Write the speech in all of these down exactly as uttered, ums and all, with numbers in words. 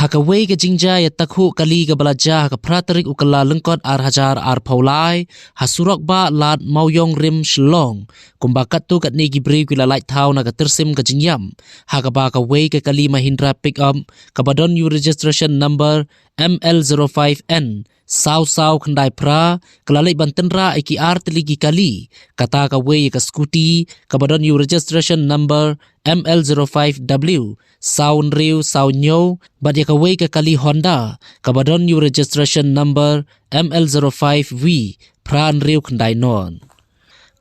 Ha kawei ka jingjia ïatakhuh kali kaba la jia ha ka phra tarik u Kyllalyngkot ar hajar arphew lai, ha surok bah lad Mawïong Rim Shillong, kumba katto katne ki briew ki la lait thaw na ka tyrsim ka jingïap, ha kaba kawei ka kali Mahindra pickup kaba don ïa u registration number M L zero five N saw saw khyndai phra ka la leit ban tynrah ïa ki ar tylli ki kali, kata kawei ïa ka scooty kaba don ïa u registration number M L zero five W saw hynriew saw hynñiew, bad ïa kawei ka kali Honda kaba don ïa u registration number M L zero five V phra hynriew khyndai nod.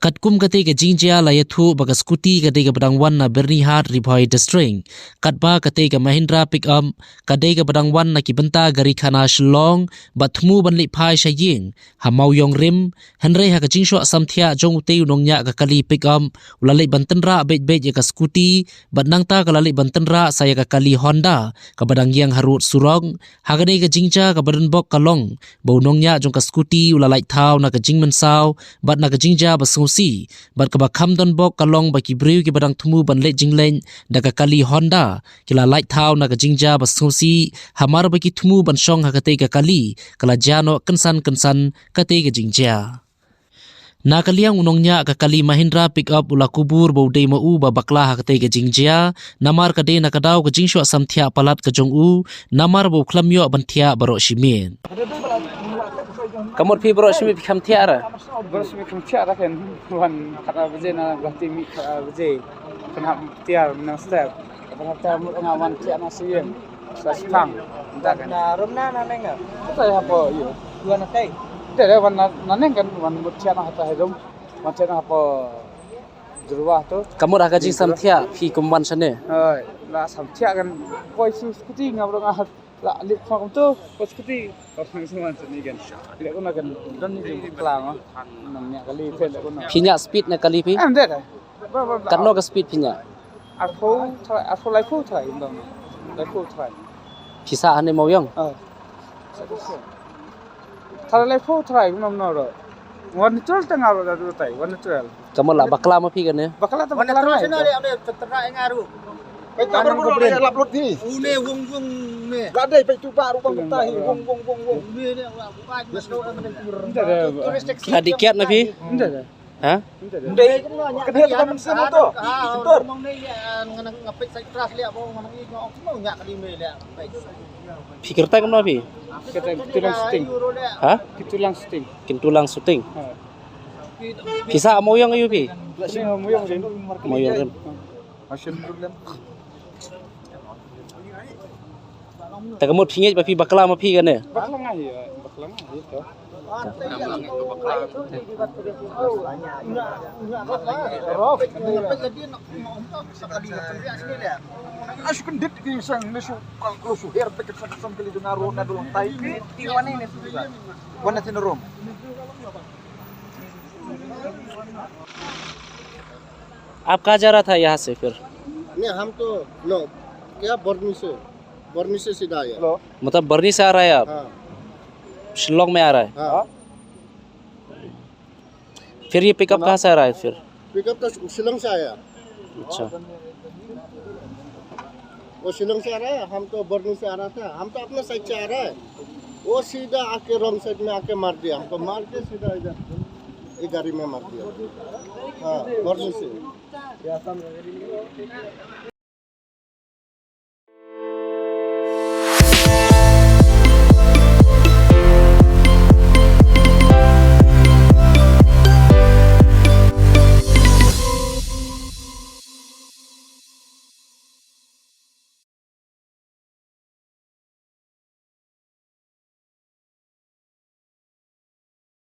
Katkum katei ka jingjia la ïathuh ba ka scooty ka dei kaba dang wan na Byrnihat, Ri Bhoi District, katba katei ka Mahindra pickup ka dei kaba dang wan na ki bynta Garikhana Shillong, bad thmu ban leit phai sha ïing ha Mawïong Rim, hynrei ha ka jingshoh samthiah jong utei u nongñiah ka kali pickup u la leit ban tynrah beit beit ïa ka scooty, bad nangta ka la leit ban tynrah sa ïa ka kali Honda kaba dang ïeng harud surok. Ha kane ka jingjia kaba donbok ka long ba u nongñiah jong ka scooty u la lait thaw na ka jingmynsaw bad na ka jingjia ba sngewsih, bad kaba kham donbok ka long ba ki briew kiba dang thmu ban leit jingleit da ka kali Honda ki la lait thaw na ka jingjia ba sngewsih, hamar ba ki thmu ban shong ha katei ka kali ka la jia noh kynsan kynsan katei ka jingjia. Na ka liang u nongñiah ka kali Mahindra pickup u la kubur ba u dei ma u ba bakla ha katei ka jingjia, namar ka dei na ka daw ka jingshoh samthiah palat ka jong u, namar ba u khlem ïoh ban thiah baroh shi miet. Ka mut phi baroh shi miet phi kham thiah re? Baroh shi miet kham thiah re, kan wan khat ar baje na Guwahati, mih khat ar baje. Kan hap tiar na step. Kan hap tiar mut nga wan thiah na sien. Sa sphang. Nda kan. Na rum na na neng na. Kita ya po, iya. Dua na tei. Dede wan na, na neng kan wan mut thiah na hata hedum. Wan thiah na hapo jurwa tu. Ka mut ha ka jingsamthiah phi kum wan shane? Hoi, la samthiah kan. Poi su scooty nga bro nga la lip phone tu. Poi scooty. Poi su wan shane kan. Lek kuna kan. Don ni jing klang ah. Nang nya kali phe lek kuna. Phi ñiah speed na kali phi? Em dede. Ba, ba, ba. Katno ka speed phi ñiah? Arphew trai, arphew laiphew trai, ym don. Laiphew trai. Phi sah hangne Mawïong? Ah. Trai laiphew trai, ym don no ro. Wan natural te nga ro da du tai, wan natural. Ka mut la bakla ma phi kane? Bakla te bakla ngai. Wan natural sene ade te trai nga ro. Peit ta bro, bro, ade la upload phi. Une wong wong ne. La dei peit tu ba ru bang ta hi, wong wong wong wong. Une ne wa buka mas ko. Nda de. Tourist taxi. La dih kiad na phi? Nda de. Ha? Ndei, ka dei ka mynsiem to. Phi kyrteng kumno phi? Kyrteng Kyntulang Suting. Ha? Kyntulang Suting. Ha. Phi sah Mawïong aïu phi? Mawïong Rim. Mawïong Rim. Te ka mut phi ngeit ba phi bakla ma phi kane? Bakla nga hi, bakla nga hi to. Asu kan dit ki sang ne su kal klo su her peket sa sam kali dona ro na dolang tai. Wana tin rom. आप कहाँ जा रहा था यहाँ से फिर? नहीं, हम तो, नो, क्या, बरनी से, बरनी से सीधा आया। हेलो। मतलब बरनी से आ रहा है आप? हाँ। शिलोंग में आ रहा है? हाँ। फिर ये पिकअप कहाँ से आ रहा है फिर? पिकअप तो शिलोंग से आया। अच्छा। वो शिलोंग से आ रहा है, हम तो बरनी से आ रहा था, हम तो अपने साइड से आ रहा है। वो सीधा आके रॉन्ग साइड में आके मार दिया, हमको मार के सीधा इधर ये गाड़ी में मार दिया। हाँ, बरनी से।